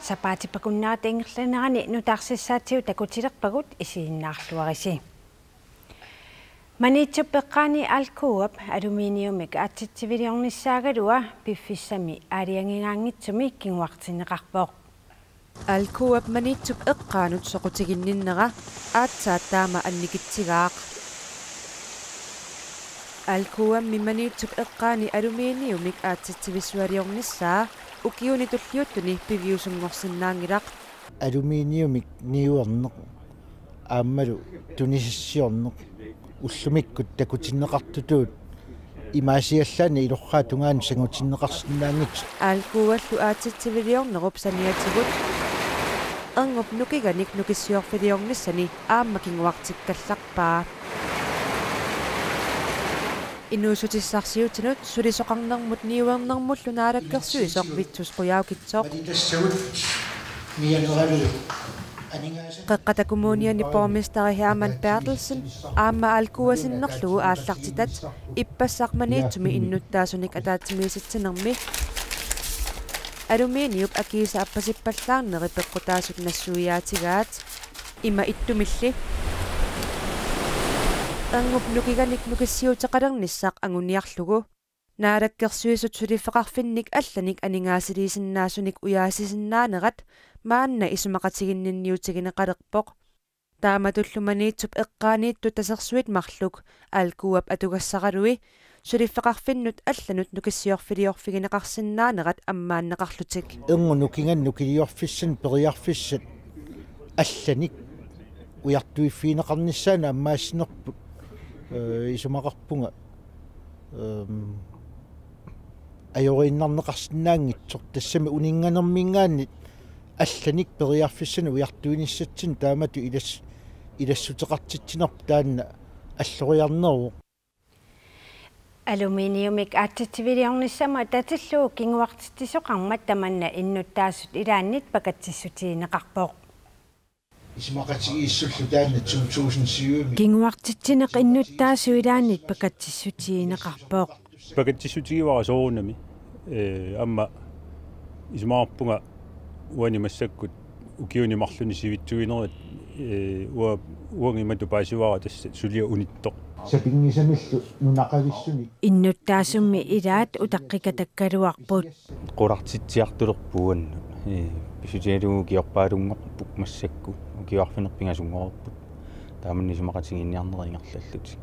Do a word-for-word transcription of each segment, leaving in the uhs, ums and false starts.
Sapaatip-akunnerata ingerlanerani nutaarsiassaatsigut takutilerpagut, isiginnaarluarisi. Maniitsup eqqaani Alcoap aluminiumik aatsitsiviliornissaagaluaq piffissami aalajangigaanngitsumi kinguartinneqarpoq. Alcoap Maniitsup eqqaanut soqutiginninnera aatsaat taama annikitsigaaq. Alcoammi Maniitsup eqqaani aluminiumik aatsitsivissualiornissaa ukiuni tulliuttuni piviusunngorsinnaanngilaq. Aluminiumik niuerneq aammalu tunisassiorneq ullumikkut takutinneqartutut imaasiallaannaq ilorraap tungaanut sangutinneqarsinnaanngitsoq. Alcoallu aatsitsiviliornerup saniatigut erngup nukinganik nukissiorfiliornissani aamma kinguartikkallarpaa. Inuussutissarsiutinut sulisoqarnermut niuernermullu naalakkersuisoq Vittus Qujaukitsoq. Malittassagut mianeralu aningaasanut. Qeqqata Kommuniani borgmesteri Hermann Berthelsen aamma Alcoa sinnerlugu aallartitat ippassaq Maniitsumi innuttaasunik ataatsimiisitsinermi aluminiup akiisa appasippallaarneri peqqutaasut nassuiaatigaat. Ima ittumilli erngup nukinganik nukissiuteqalernissaq anguniarlugu Naalakkersuisut suliffeqarfinnik allanik aningaasaliisinnaasunik ujaasisinnaanerat maanna isumaqatiginninniutigineqalerpoq. Taamatullu Maniitsup eqqaaniittut tasersuit marluk Alcoap atugassaralui suliffeqarfinnut allanut nukissiorfiliorfigineqarsinnaanerat ammaanneqarlutik. Erngup nukinganik nukiliorfissanik periarfissat allanik ujartuiffigineqarnissaannut ammaassinerput, ee, isumaqarpunga, ehm, ajoriinnarneqarsinnaanngitsoq, tassami uninnganermiingaanniit allanik periarfissanik ujartuinissatsinnut taamatut ilas-, ilassuteqartitsinerput taanna alloriarneruvoq. Aluminiumik aatsitsiviliornissamut atatillugu kinguartitsisoqarmat tamanna innuttaasut ilaannit pakatsissutigineqarpoq. Isumaqatigiissullu taanna to tusind syv-mi. Kinguartitsineq innuttaasut ilaannit pakatsissutigineqarpoq. Pakatsissutigivara soorunami. Ee, aamma isumaqarpunga uani massakkut ukiuni marlunni sivitsuinerit, ee, ua-, uanga imatut paasivara tassa suliaq unittoq. Sapinngisamillu nunaqavissuni. Innuttaasummi ilaat utaqqikatakkaluarput. Qulartitsiartulerpugut. Ee, pissutigalugu ukiorpaalunngorput massakkut, ukiut arfineq-pingasunngorput. Taamani isumaqatigiinniarnerit ingerlallutik.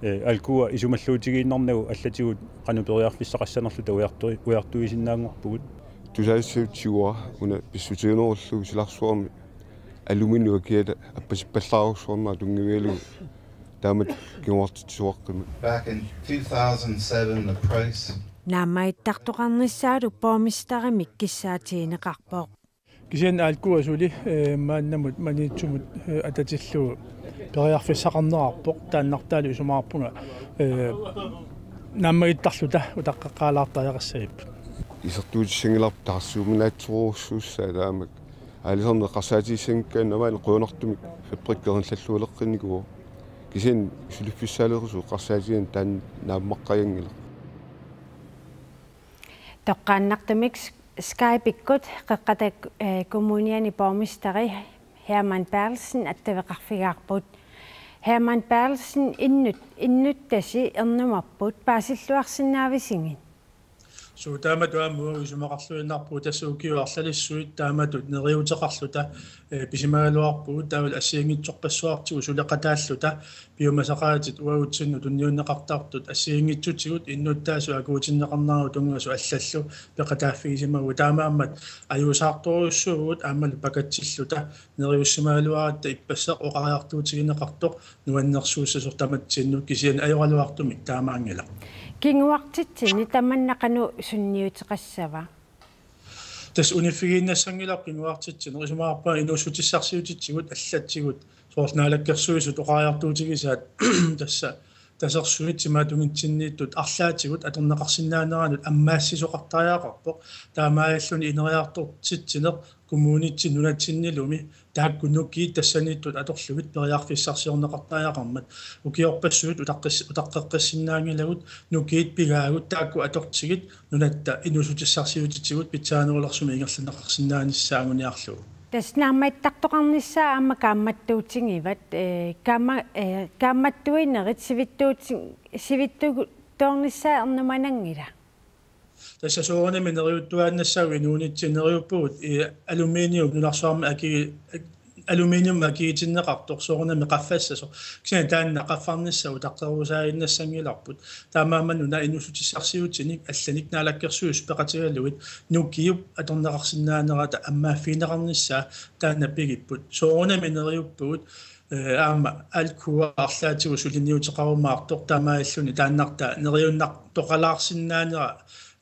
Ee, Alcoa isumalluutigiinnarnagu allatigut qanoq periarfissaqassanerluta ujartui-, ujartuisinnaanngorpugut. Tusagassiuutitigut una pissutiginerullugu silarsuarmi aluminiumik akiata appasippallaarusuarnera tunngavigalugu taamatut kinguartitsisoqaqqimmat. Back in two thousand seven, the price. Naammagittartoqarnissaalu borgmesterimik kissaatigineqarpoq. Kisianni Alcoa suli, ee, maannamut Maniitsumut, ee, atatillugu periarfissaqarnerarpoq, taannartaalu isumaqarpunga, ee, naammagittarluta utaqqeqqaalaartariaqassagipput. Isertuutissanngilarput taarsiuminaatsorujussuussaaq taamak. Aalisarneq eqqarsaatigissanngikkaanni aamma qujanartumik fabrikki ingerlallualeqqinnikuuvoq. Kisianni suliffissaalerisut eqqarsaatigigaanni taanna naammaqqajanngilaq. Toqqaannartumik Skype-ikkut Qeqqata, ee, Kommuniani borgmesteri Hermann Berthelsen attaveqarfigaarput. Hermann Berthelsen, innut-, innuttasi ernumapput, paasilluarsinnaavisigit? Suu, taamatut aamma uagut isumaqarluinnarpugut tassa ukiut arlalissuit taamatut neriuteqarluta, ee, pisimagaluarpugut taavalu assigiinngitsorpassuartigut suleqataalluta piumasaqaatit uagutsinnut tunniunneqartartut assigiinngitsutigut innuttaasut akuutinneqarneranut tunngasut allallu peqataaffigisimavugut, taamaammat ajuusaartorujussuuvugut aammalu pakatsilluta neriussimagaluaratta ippassaq oqariartuutigineqartoq nuannersuussasoq tamatsinnut kisianni ajoraluartumik taamaanngilaq. Kinguartitsinni tamanna qanoq sunniuteqassava? Tassa uniffigiinnassanngilarput kinguartitsineq, isumaqarpunga inuussutissarsiutitsigut allatsigut soorlu naalakkersuisut oqariartuutigisaat tassa tasersuit timaatunngitsinniittut arlaatigut atorneqarsinnaaneranut ammaassisoqartariaqarpoq. Taamaalilluni ineriartortitsineq kommunitsinnut nunatsinnilumi taakku nukiit tassaniittut atorlugit periarfissarsiorneqartariaqarmat. Ukiorpassuit utaqqis-, utaqqeqqissinnaanngilagut nukiit pigaagut taakku atortigit nunatta inuussutissarsiutitigut pitsaanerulersumik ingerlanneqarsinnaanissaa anguniarlugu. Tassa naammattartoqarnissaa aamma kaammattuutigivat, ee, kaamma-, ee, kaammattuinerit sivittuuti-, sivittuuttoornissaa ernumananngila? Tassa soorunami neriuttuaannassaagut inuunitsinni neriuppugut, ee, aluminium nunarsuarmi aki-, aluminium akigitinneqartoq soorunami qaffassasoq. Kisianni taanna qaffarnissaq utaqqerusaannassanngilaq. Taamaammat una inuussutissarsiutinik allanik naalakkersuisut peqatigalugit nukiup atorneqarsinnaanerata ammaaffigineqarnissaa taanna pigipput. Soorunami neriuppugut, ee, aamma Alcoa arlaatigut suliniuteqarumaartoq taamaalilluni taannartaa neriunnartoqalaarsinnaanera,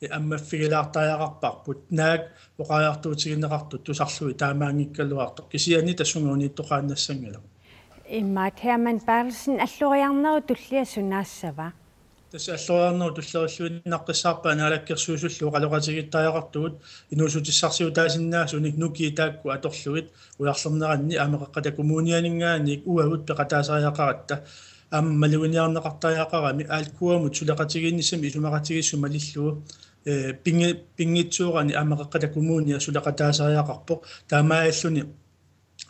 ee, ammaffigilaartariaqarparput. Naak oqariartuutigineqartut tusarlugit taamaanngikkaluartoq. Kisianni tassunga uniittoqaannassanngilaq. Imaat Hermann Berthelsen, alloriarnerup tullia sunaassava? Tassa alloriarnerup tulleriilluinnaqqissaarpaa naalakkersuisullu oqaloqatigiittariaqartugut inuussutissarsiutaasinnaasunik nukiit taakku atorlugit ujarlerneranni aamma Qeqqata Kommunianinngaanniit uagut peqataasariaqaratta aamma maluginiarneqartariaqarami Alcoamut suleqatigiinnissamik isumaqatigiissut malillugu, ee, pingi-, pinngitsoorani aamma Qeqqata Kommunia suleqataasariaqarpoq. Taamaalilluni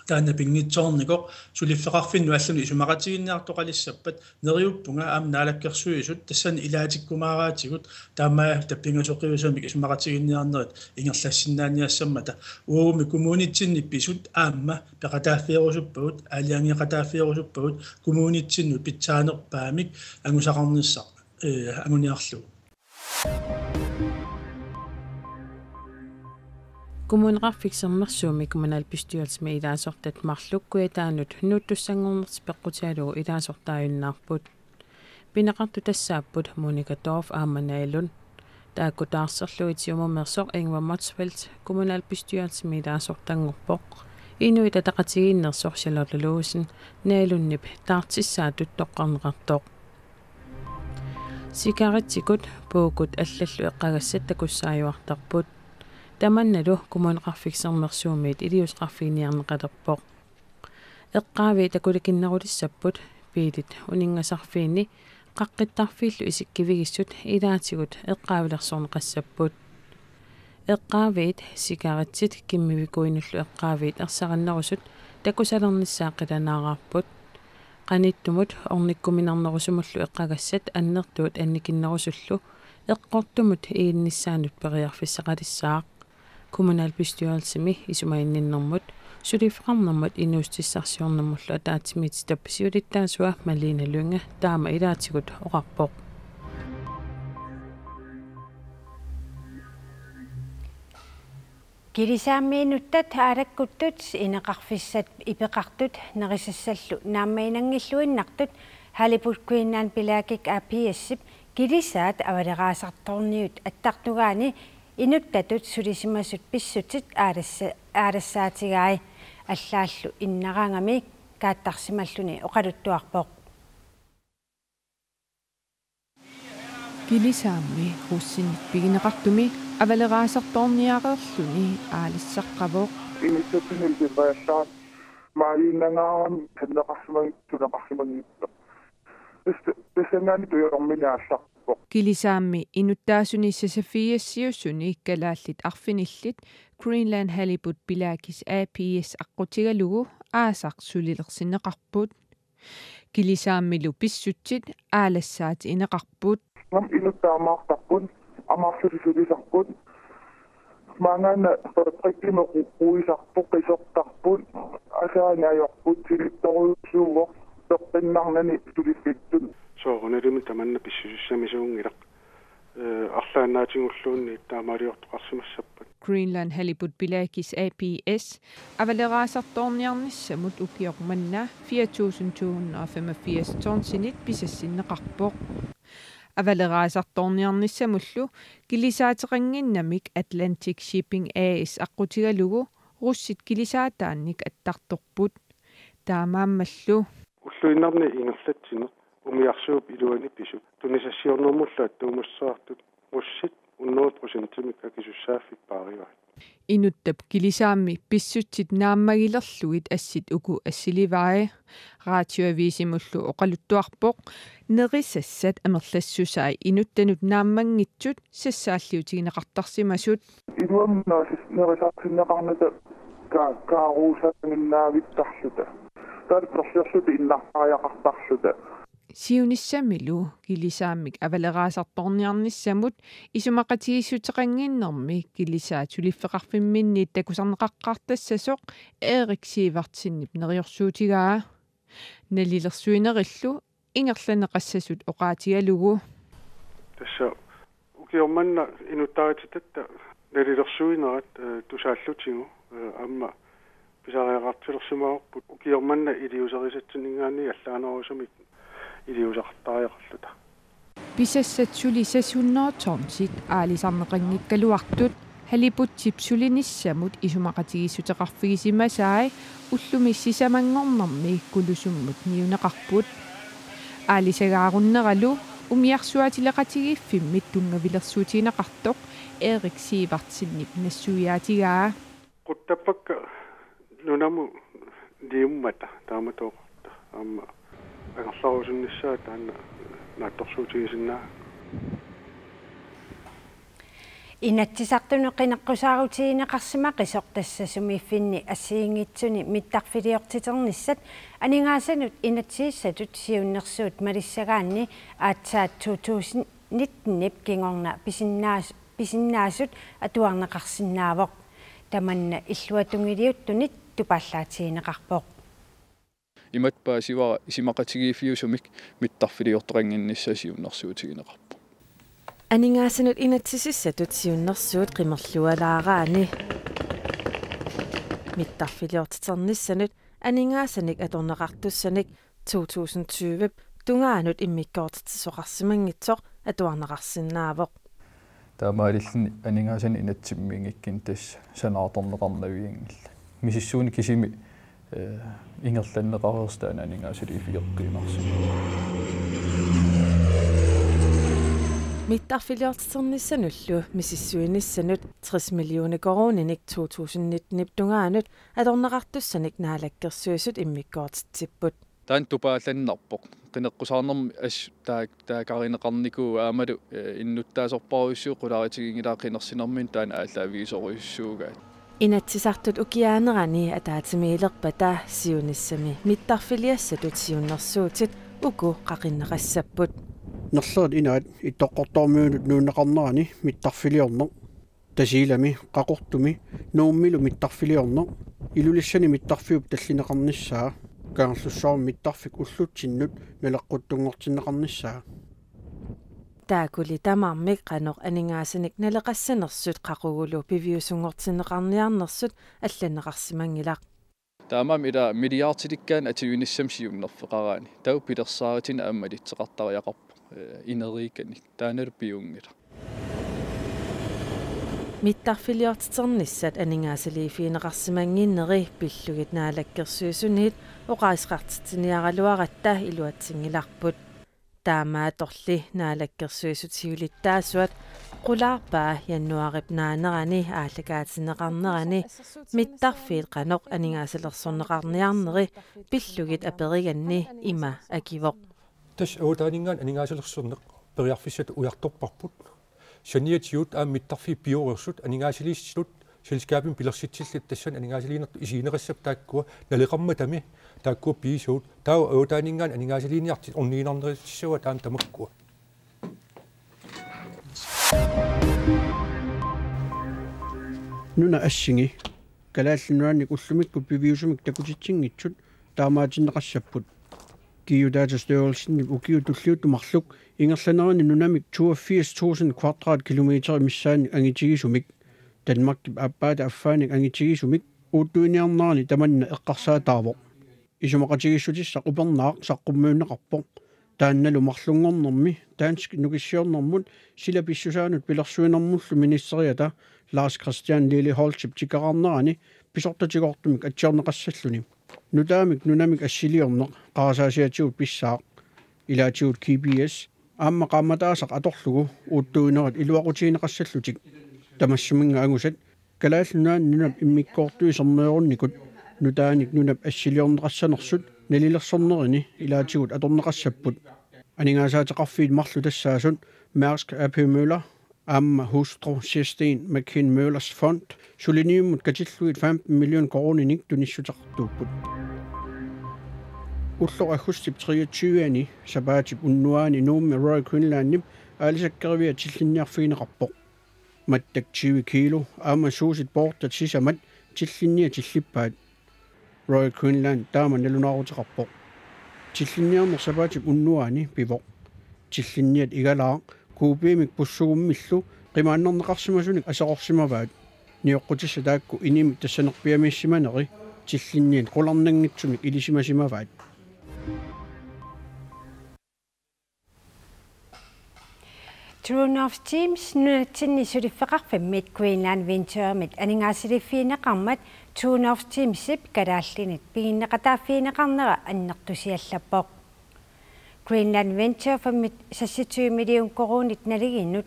taanna pinngitsoornikoq suliffeqarfinnut alluni isumaqatiginniartoqalissappat neriuppunga aamma naalakkersuisut tassani ilaatikkumaaraatigut taamaalilluta pingasoqiusamik isumaqatiginniarnerit ingerlassinnaaniassammata. Uagummi kommunitsinni pisut aamma peqataaffigerusuppagut, aalajangeeqataaffigeriarusuppagut kommunitsinnut pitsaanerpaamik angusaqarnissaq, ee, anguniarlugu. Kommuneqarfik Sermersuumi kommunalbestyrelsimi ilaasortat marluk Kujataanut nuuttussanngornertik peqqutigalugu ilaasortaajunnaarput. Pineqartut tassaapput Monika Dorph aamma Naja Lund. Taakku taarserlugit siumummersoq Ingvar Motzfeldt kommunalbestyrelsimi ilaasortanngorpoq. Inuit Ataqatigiinneersoq Charlotte Olsen Naja Lundip taartissaatut toqqarneqartoq. Sikaritsikut puukut allallu eqqagassat takussaajuartarput. Tamannalu Kommuneqarfik Sermersuumiit iliuuseqarfiginiarneqalerpoq. Eqqaaviit takulikinnerulissapput, biilit uninngasarfiini qaqqittarfiillu isikkivigissut ilaatigut eqqaavilersorneqassapput. Eqqaaviit sikaritsit kimmivikuinullu eqqaaviit ersarinnerusut takusalernissaat qilanaaraarput. Qanittumut ornikkuminernerusumullu eqqagassat annertuut annikinnerusullu eqqortumut iginnissaanut periarfissaqalissaaq. Kommunalbestyrelsimi isumaginninnermut suliffeqarnermut inuussutissarsiornermullu ataatsimiititap siulittaasua Malene Lynge taama ilaatigut oqarpoq. Kilisaammi inuttat aalakkuttut ineqarfissat ipeqartut nerisassallu naammaginanngilluinnartut Halibut Greenland Pelagic A/S-ip kilisaat avaleraasartoorniut attartugaani inuttatut sulisimasut pissutsit aalassa-, aalassaatigai allaallu innaragami kaattarsimalluni oqaluttuarpoq. Kilisaammi russinit pigineqartumi avaleraasartoorniareerluni aalassaqqavoq. Inissatsinni ilisimasassat maaliinnangaarami sanneqarsimang-, suneqarsimanngitsoq. Tassa-, tassanngaanniit tujormini aallarpoq. Kilisaammi inuttaasuni sasaffigigassiusuni Kalaallit Arfinillit Greenland Halibut Pelagic A/S aqqutigalugu aasaq sulilersinneqarput. Kilisaammilu pissutsit aalassaatigineqarput. Ngam inuttaa amaartarput, amaarlutik sulisarput. Maangaanniit fabrikkimi qu-, quisarput, qisortarput, asaani ajorput, silittorujuuvoq, peqqinnarnani suliffittut. Soorunalimi tamanna pissusissamisuunngilaq. Ee, arlaannaatigulluunniit taamaaliortoqarsimassappat. Greenland Halibut Pelagic A/S avaleraasartoorniarnissamut ukioq manna fire tusind to hundrede og femogfirs tonsinit pisassinneqarpoq. Avaleraasartoorniarnissamullu kilisaateqannginnamik Atlantic Shipping A/S aqqutigalugu russit kilisaataannik attartorput. Taamaammallu ulluinnarni ingerlatsineq umiarsuup iluani pisut. Tunisassiornermullu attuumassaartut russit hundrede procentimik akisussaaffik paarivaat. Inuttap kilisaammi pissutsit naammagilerlugit assit uku assilivaat. Radioavisimullu oqaluttuarpoq nerisassat amerlassusai inuttanut naammanngitsut sassaalliutigineqartarsimasut. Iluamik nerisaartinneqarnata ka-, kaaruusaaginnavittarluta. Taava perlersuta innartariaqartarluta. Siunissamilu kilisaammik avaleraasartorniarnissamut isumaqatigiissuteqannginnermi kilisaat suliffeqarfimminniit takusarneqaqqaartassasoq Erik Sivertsenip neriorsuutigaa. Nalilersuinerillu ingerlanneqassasut oqaatigalugu. Tassa ukioq manna inuttarititatta nalilersuinerat, eh, tusaallutigu, eh, aamma pisariaqartilersimavarput ukioq manna iliuuserisatsinninngaanniit allaanerusumik iliuuseqartariaqarluta. Pisassat suli seks hundrede tonsit aalisarneqanngikkaluartut haliputsip sulinissamut isumaqatigiissutaqarfigisimasai ullumi sisamanngornermi Kulusummut niuneqarput. Aalisagaarunneralu umiarsuaatileqatigiiffimmit tunngavilersuutigineqartoq Erik Sivertsenip nassuiaatigaa. Quttappakka nunamut niummata taamatut oqarta. Aamma angerlarusunnissaa taanna naatsorsuutigisinnaavat. Inatsisartunut qineqqusaarutigineqarsimaqisoq tassa sumiiffinni assigiinngitsuni mittarfiliortiternissat aningaasanut inatsisissatut siunnersuut malissagaanni aatsaat to tusind nittenip kingorna pisinnaas-, pisinnaasut atuarneqarsinnaavoq. Tamanna illuatungiliuttunit tupaallaatigineqarpoq. Imatut paasivara isumaqatigiiffiusumik mittarfiliortoqannginnissaa siunnersuutigineqarpoq. Aningaasanut inatsisissatut siunnersuut qimerlualaaraanni mittarfiliortiternissanut aningaasanik atorneqartussanik to tusind tyve tungaanut immikkoortitsisoqarsimanngitsoq atuarneqarsinnaavoq. Taamaalilluni aningaasanik inatsimmiinngikkunik tassa sanaartorneqarnavianngillat. Misissuineq kisimi, eh, ingerlanneqareersoq taanna aningaasaliiffigeqqinneqarsimasoq. Mittarfiliortiternissanullu misissuinissanut tres millioner koruuninik to tusind nittenip tungaanut atorneqartussanik Naalakkersuisut immikkoortitsipput. Taanna tupaallannarpoq. Qineqqusaarnermi assut taa-, taakarineqarnikuuvoq aammalu, eh, innuttaasorpassuit qulaarutiginngilaat qinersinermini taanna aallaavigisorujussuugaat. Inatsisartut ukiaanerani ataatsimiilerpata siunissami mittarfiliassatut siunnersuutit uku qaqinneqassapput. Nerlerit Inaat Ittoqqortoormiunut nuunneqarnerani mittarfiliorneq. Tasiilami, Qaqortumi, Nuummilu mittarfiliorneq, Ilulissani mittarfiup tallineqarnissaa, Kangerlussuarmi mittarfik ullutsinnut naleqquttunngortinneqarnissaa. Taakuli tamarmik qanoq aningaasanik naleqassanersut qaqugulu piviusunngortinneqarniarnersut allanneqarsimanngilaq. Taamaammat ila milliardilikkaanni atuinissamut siunnerfeqaraanni. Taava pilersaarutinut aamma malitseqartariaqarpoq, eh, ineriikkanik. Taannalu piunngilaq. Mittarfiliortiternissat aningaasaliiffigineqarsimannginneri pillugit Naalakkersuisuniit oqaaseqartitsiniaraluaratta iluatsinngilarput. Taamaattorli Naalakkersuisut siulittaasuat qulaarpaa januaarip naanerani aallakaatinneqarnerani mittarfiit qanoq aningaasalersorneqarniarneri pillugit aperiganni ima akivoq. Tassa avataaninngaanniit aningaasalersorneq periarfissatut ujartorparput. Saniatigut aamma mittarfiit pioreersut aningaasaliissutut selskabimik pilersitsillutik tassani aningaasaliinertut isigineqassapput taakkua naleqarmatami taakkua piisuut taava avataaninngaanniit aningaasaliiniartut orniginarnerissavaat taama tamakkua. Nunat assingi Kalaallit Nunaannik ullumikkut piviusumik takutitsinngitsut taamaatinneqassapput. Geodatastyrelsenip ukiut tulliuttut marluk ingerlanerini nunamik toogfirs tusind kvadratkilometer missaannik angitigisumik, Danmarkip aappaata affaanik angitigisumik, uuttuiniarnerani tamanna eqqarsaataavoq. Isumaqatigiissutissaq upernaaq saqqummiunneqarpoq. Taannalu marlunngornermi danskit nukissiornermut sila pissusaanut pilersuinermullu ministeriata Lars Christian Lilleholtip tikeraarnerani pisortatigoortumik atsiorneqassalluni. Nutaamik nunamik assiliorneq qarasaasiatigut pissaaq. Ilaatigut G P S aamma qaammataasaq atorlugu uuttuinerit iluaqutigineqassallutik. Tamassuminnga angusat Kalaallit Nunaanni nunap immikkoortui sermeerunnikut nutaanik nunap assiliorneqassanersut nalilersornerini ilaatigut atorneqassapput. Aningaasaateqarfiit marluk tassaasut Mærsk A P Møller aamma Hustrú Kirsten McKean Møllers Fond suliniummut katillugit femten million koruuninik tunissuteqartuupput. Ulloq aggustip treogtyve-ani sapaatip unnuaani Nuummi Royal Greenlandip aalisakkerivia tillinniarfigineqarpoq. Mattak tyve kilo aamma suusit poortat sisamat tillinniat tillippaat. Royal Greenland taama nalunaaruteqarpoq. Tillinniarneq sapaatip unnuaani pivoq. Tillinniat igalaaq kuupiimik pussugummillu qimaannarneqarsimasunik aserorsimavaat. Nioqqutissat taakku inimi tassanerpiamiissimaneri tillinniat qularnanngitsumik ilisimasimavaat. Two North Teams nunatsinni suliffeqarfimmit Greenland Venturemit aningaasaliiffigineqarmat Two North Teamsip kalaallinit piginneqataaffigineqarnera annertusiallappoq. Greenland Venture Fundimit seksogtyve million koruunit naligiinnut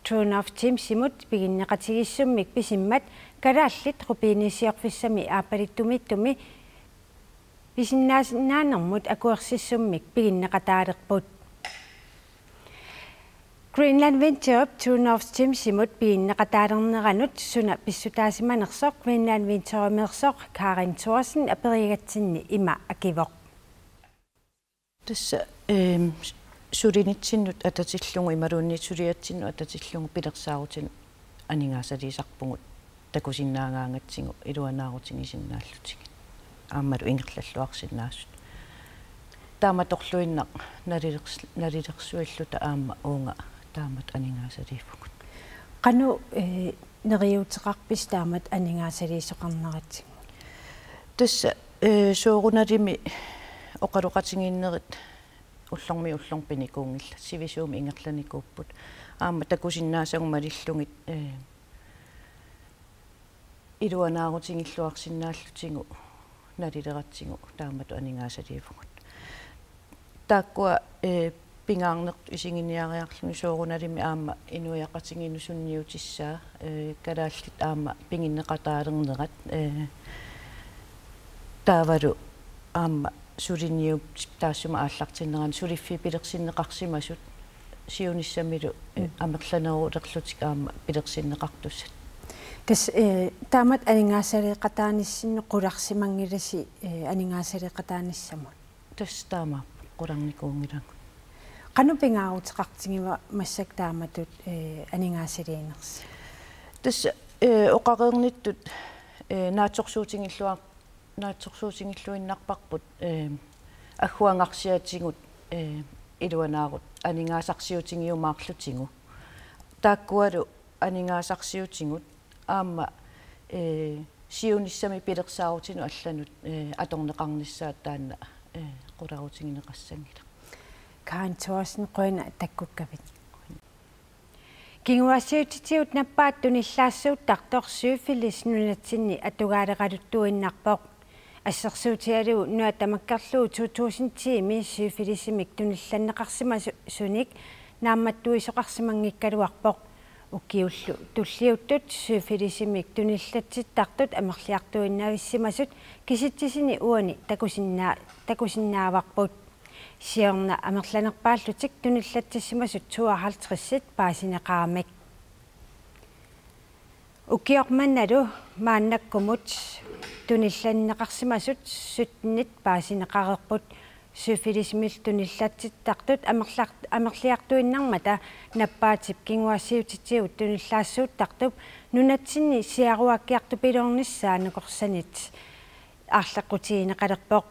Two North Teamsimut piginneqatigiissummik pisimmat kalaallit rubinisiorfissami aappaluttumiittumi pisinnaasinnaanermut akuersissummik piginneqataalerput. Greenland Venturep Two North Teamsimut piginneqataalerneranut suna pissutaasimanersoq Greenland Venturemeersoq Karin Thorsen aperigatsinni ima akivoq. Tassa, ehm, sulinitsinnut atatillugu imaluunniit suliatsinnut atatillugu pilersaarutinut aningaasaliisarpugut takusinnaagaangatsigu iluanaarutigisinnaallutigit aammalu ingerlalluarsinnaasut. Taamatorluinnaq nalilers-, nalilersuilluta aamma uunga taamatut aningaasaliivugut. Qanoq, eh, neriuuteqarpisi taamatut aningaasaliisoqarneratigut? Tassa, eh, soorunalimi oqaloqatigiinnerit ullormiit ullormut pinikuunngillat, sivisuumik ingerlanikuupput. Aamma takusinnaasagut malillugit, eh, iluanaarutigilluarsinnaallutigu nalileratsigu taamatut aningaasaliivugut. Taakkua, eh, pingaarnertut isiginiariarlugit soorunalimi aamma inuiaqatigiinnut sunniutissaa, eh, kalaallit aamma piginneqataalernerat, eh, taavalu aamma suliniut taassuma aallartinnerani suliffiit pilersinneqarsimasut siunissamilu, eh, Mm. amerlanerulerlutik aamma pilersinneqartussat. Tassa, eh, taamatut aningaasaleeqataanissinnut qularsimanngilasi, eh, aningaasaleeqataanissamut? Tassa taamaappoq, qularnikuunngilagut. Qanoq pingaaruteqartigiva massakkut taamatut, eh, aningaasaliinersi? Tassa, eh, oqareernittut, eh, naatsorsuutigilluar-, naatsorsuutigilluinnarparput, eh, agguagarsiatigut, eh, iluanaarut aningaasarsiutigiumaarlutigu. Taakkualu aningaasarsiutigut aamma, eh, siunissami pilersaarutinut allanut, eh, atorneqarnissaat taanna, eh, qularutigineqassanngilaq. Karin Thorsen, qujanaq takkukkavit. Kinguaassiuutitigut nappaat tunillaassuuttartoq syfilis nunatsinni atugaaleraluttuinnarpoq. Assersuutigalugu nuna tamakkerlugu to tusind ti-mi syfilisimik tunillanneqarsimasunik naammattuisoqarsimanngikkaluarpoq. Ukiullu tulliuttut syfilisimik tunillatsittartut amerliartuinnavissimasut kisitsisini uani takusinnaa-, takusinnaavarput. Siorna amerlanerpaallutik tunillatsissimasut tooghalvtredsit paasineqaramik. Ukioq mannalu maannakkumut tunillanneqarsimasut syttenit paasineqareerput. Syfilisimillu tunillatsittartut amerlar-, amerliartuinnarmata nappaatip kinguaassiuutitigut tunillaassuuttartup nunatsinni siaruakkiartupiloornissaa nakorsanit aarleqqutigineqalerpoq.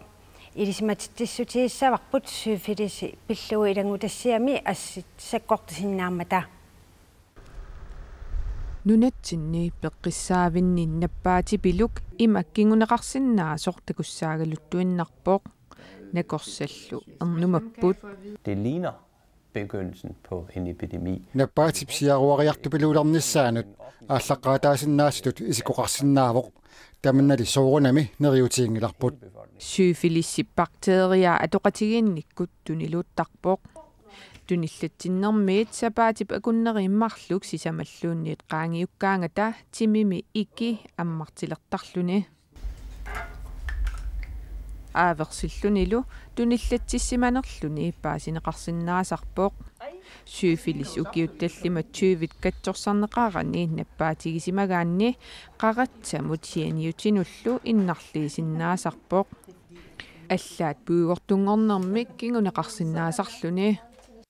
Ilisimatitsissutigissavarput syfilisi pillugu ilanngutassiami assit sakkortusinnaammata. Nunatsinni peqqissaavinni nappaatipiluk ima kinguneqarsinnaasoq takussaagaluttuinnarpoq. Nakorsallu ernumapput. Det ligner begyndelsen på en epidemi. Nappaatip siaruariartupiluulernissaanut aallaqqaataasinnaasutut isikkoqarsinnaavoq. Tamannali soorunami neriutiginngilarput. Syfilisip bakteria atoqatigiinnikkut tuniluuttarpoq. Tunillatsinnermiit sapaatip akunneriit marluk sisamalluunniit qaangiukkaangata timimi iki ammartilertarluni. Aaversillunilu tunillatsissimanerluni paasineqarsinnaasarpoq. Syfilis ukiut tallimat tyvit katsorsarneqarani nappaatigisimagaanni qaratsamut sianiutinullu innarliisinnaasarpoq. Allaat puigortunngornermik kinguneqarsinnaasarluni.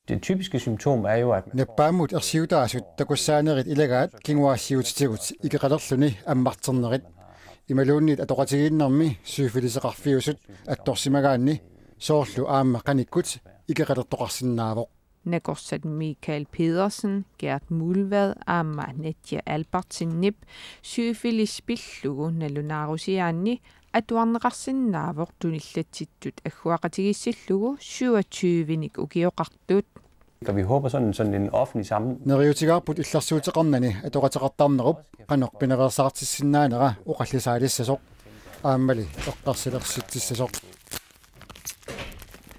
Det typiske symptom er jo, at Nappaammut ersiutaasut takussaanerit ilagaat kinguaassiuutitigut ikeqalerluni ammarternerit. Imaluunniit atoqatigiinnermi syfiliseqarfiusut attorsimagaanni soorlu aamma qanikkut ikeqalertoqarsinnaavoq. Nakorsat Michael Pedersen, Gert Muhlvad aamma Nadja Albertsenip syfilis pillugu nalunaarusiaanni atuarneqarsinnaavoq tunillatsittut agguaqatigiissillugu syvogtyvenik ukioqartut. Og vi håber sådan, sådan en offentlig sammen. Neriutigaarput illersuuteqarnani atoqateqartarnerup qanoq pinaveersaartissinnaanera oqallisaalissasoq. Aammali eqqarsilersitsissasoq.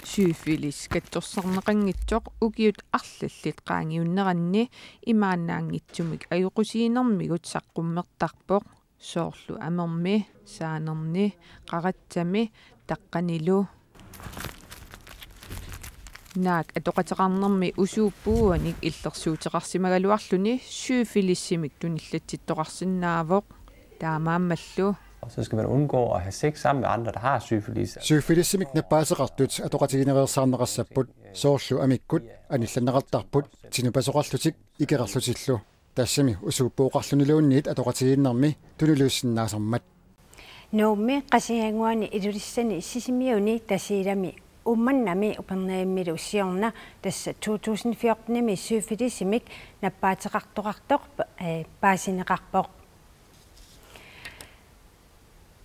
Syfilis katsorsarneqanngitsoq ukiut arlallit qaangiunneranni imaannaanngitsumik ajoqusiinermigut saqqummertarpoq. Soorlu amermi, saanerni, qaratsami, taqqanilu. Naak atoqateqarnermi usuuppuuanik illersuuteqarsimagaluarluni syfilisimik tunillatsittoqarsinnaavoq. Taamaammallu. Og så skal man undgå at have sex sammen med andre, der har syfilis. Syfilisimik nappaateqartut atoqatiginereersaarneqassapput soorlu amikkut anillanneqartarput tinupasoqarlutik ikeqarlutillu. Tassami usuuppuuqarluniluunniit atoqatigiinnermi tuniluussinnaasarmat. Nuummi Qasigiannguani Ilulissani Sisimiuni Tasiilami Uummannami Upernavimmilu siorna tassa to tusind fjortenimi syfilisimik nappaateqartoqartoq, eh, paasineqarpoq.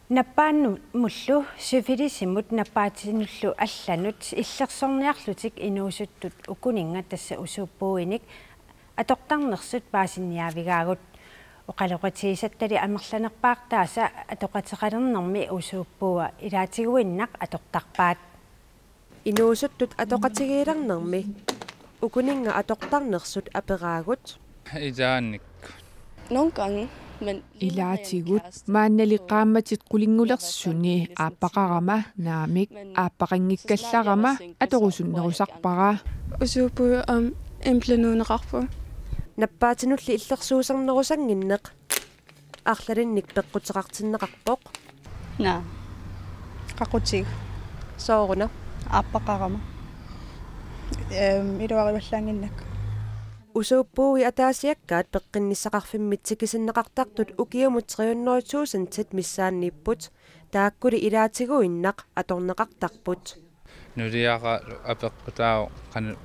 Nappaannullu syfilisimut nappaatinullu allanut illersorniarlutik inuusuttut ukuninnga tassa usuuppuuinik atortarnersut paasiniaavigaagut. Oqaloqatigisattali amerlanerpaartaasa atoqateqalernermi usuuppuua ilaatiguinnaq atortarpaat. Inuusuttut atoqatigiilernermi ukuninnga atortarnersut aperaagut. Ilaannik. Nogle gange, men Ilaatigut maannali qaammatit qulinngulersuni aappaqarama naamik aappaqanngikkallarama atorusunnerusarpara. Usuuppuua aamma implenuuneqarpu. Nappaatinulli illersuusarnerusannginneq arlalinnik peqquteqartinneqarpoq. Naa. Qaqutiga. Sooruna. Aappaqarama. Ehm, iluarivallaannginnakku. Usuuppuui ataasiakkaat peqqinnissaqarfimmit tikisinneqartartut ukiumut tre hundrede tusindit missaanniipput, taakkuli ilaatiguinnaq atorneqartarput. Nuliara apeqqutaavoq qanoq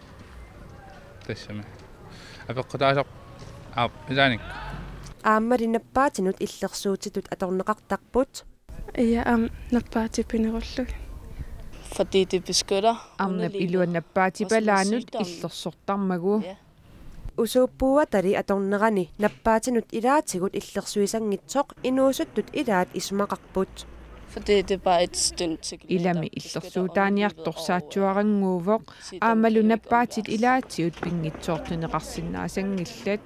tassami. Apeqqutaasoq aap ilaannik. Aammali nappaatinut illersuutitut atorneqartarput. Ja aamma nappaatit pinerullugit. Fordi det beskytter Arnap ilua nappaatipalaannut illersortarmagu. Ja. Usuuppuuatali atornerani nappaatinut ilaatigut illersuisanngitsoq inuusuttut ilaat isumaqarput. Fordi det er bare et stønt til Ilami illersuutaaniartorsaatsuarannguuvoq aammalu nappaatit ilaatigut pinngitsoortinneqarsinnaasanngillat.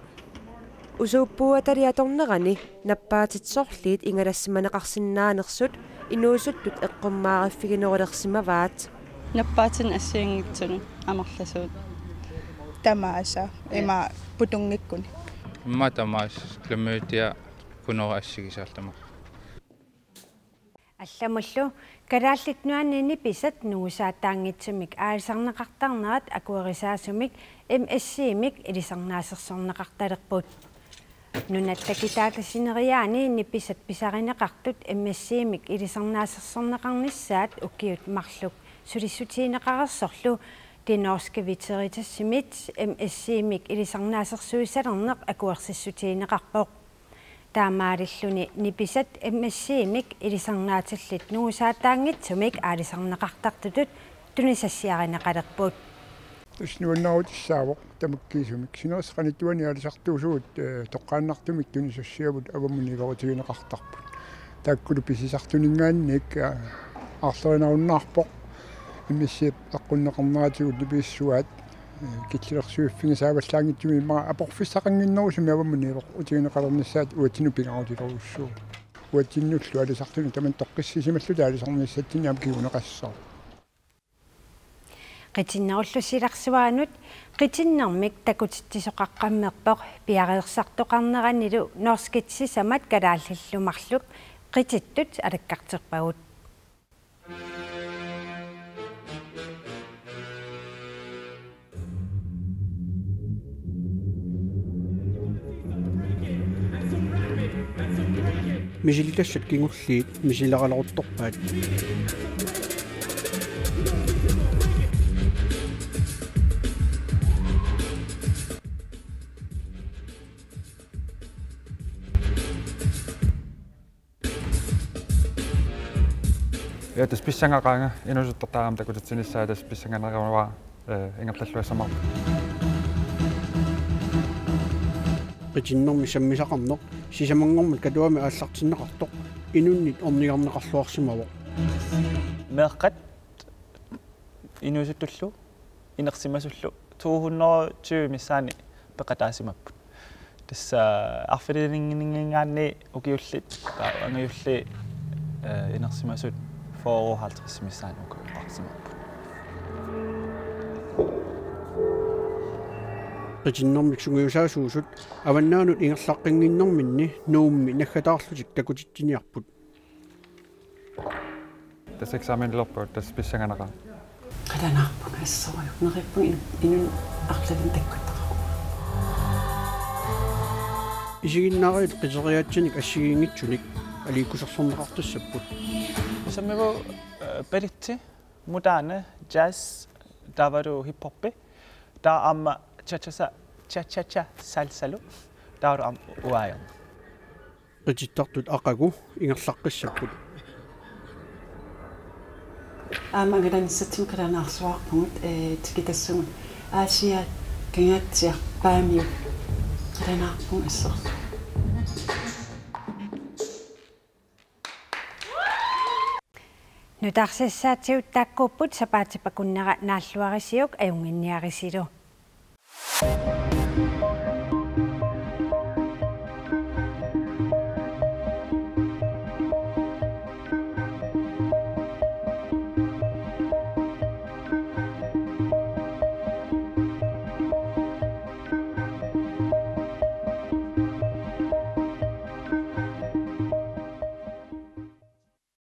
Usuuppuuatali atornerani nappaatit sorliit ingalassimaneqarsinnaanersut inuusuttut eqqummaariffiginerulersimavaat. Nappaatinut assigiinngitsunut amerlasuut. Tamaasa ima putunngikkuni. Immaqa tamaasa klamydia kunora assigisaaltama. Allamullu Kalaallit Nunaanni nipisat nungusaataanngitsumik aalisarneqartarnerat akuerisaasumik M S C-mik ilisarnaasersorneqartalerput. Nunat takitaata sineriaani nipisat pisarineqartut M S C-mik ilisarnaasersorneqarnissaat ukiut marluk sulissutigineqareersorlu Det Norske Veterinitetsimit M S C-mik ilisarnaasersuisalerneq akuersissutigineqarpoq. Taamaalilluni nipisat M S C-mik ilisarnaatillit nungusaataanngitsumik aalisarneqartartutut tunisassiarineqalerput. Tassa nuannaarutissaavoq tamakkiisumik. Sinerissap qanittuani aalisartuusugut, eh, toqqaannartumik tunisussiavut avammut niuerutigineqartarput. Taakkulu pisisartuninngaanniit, eh, aarlerinarunnaarpoq. Immissiap eqqunneqarneratigut nipigissuaat, eh, killilersuiffigisaavallaanngitsumik immaqa aporfissaqannginnerusumik avammut niuerutigineqalernissaat uatsinnut pingaarutilerujussuuvoq. Uatsinnullu aalisartunut tamanna toqqissisimalluta aalisarnissatsinni aamma kinguneqassaaq. Qitinnerullu silarsuaanut qitinnermik takutitsisoqaqqammerpoq, piareersartoqarneranilu norskit sisamat kalaallillu marluk qitittut alakkarterpagut. Misilitassat kingulliit misileraleruttorpaat. Ja, tassa pissangaqaanga, inuusuttortaaq aamma takutitsinissaa, tassa pissanganeruara, eh, ingerlalluassamaarpoq. Qitinnermik sammisaqarneq sisamanngormat katuami aallartinneqartoq inunnit ornigarneqarluarsimavoq. Meeqqat inuusuttullu inersimasullu to hundrede og tyve missaani peqataasimapput. Tassa arfinilinginninngaanniit ukiullit, taava angajulliit, eh, inersimasut fyrre halvtreds missaani ukioqarsimapput. Qitinnermik sungiusaasuusut avannaanut ingerlaqqinnginnerminni Nuummi naggataarlutik takutitsiniarput. Tassa eksamenilorpoq, tassa pissanganaqaaq. Qilanaarpunga assorujuk. Neriuppunga in-, inunnut arlalinnik takkuttaqarpunga. Isiginnaariit qiteriaatsinik assigiinngitsunik aliikkusersorneqartassapput. Sammivu, eh, balletti, moderne, jazz, taavalu hiphoppi, taava aamma cha-cha-cha, cha-cha-cha salsalu, taavalu aamma uaajorneq. Qitittartut aqagu ingerlaqqissapput. Aamma angalanissatsinnut qilanaarsuarpugut, eh, tikitassagut Aasiaat Kangaatsiaq Paamiut, qilanaarpugut assorsuaq. Nutaarsiassaatigut taakkuupput, sapaatip akunnera naalluarisiuk ajunnginniarisilu.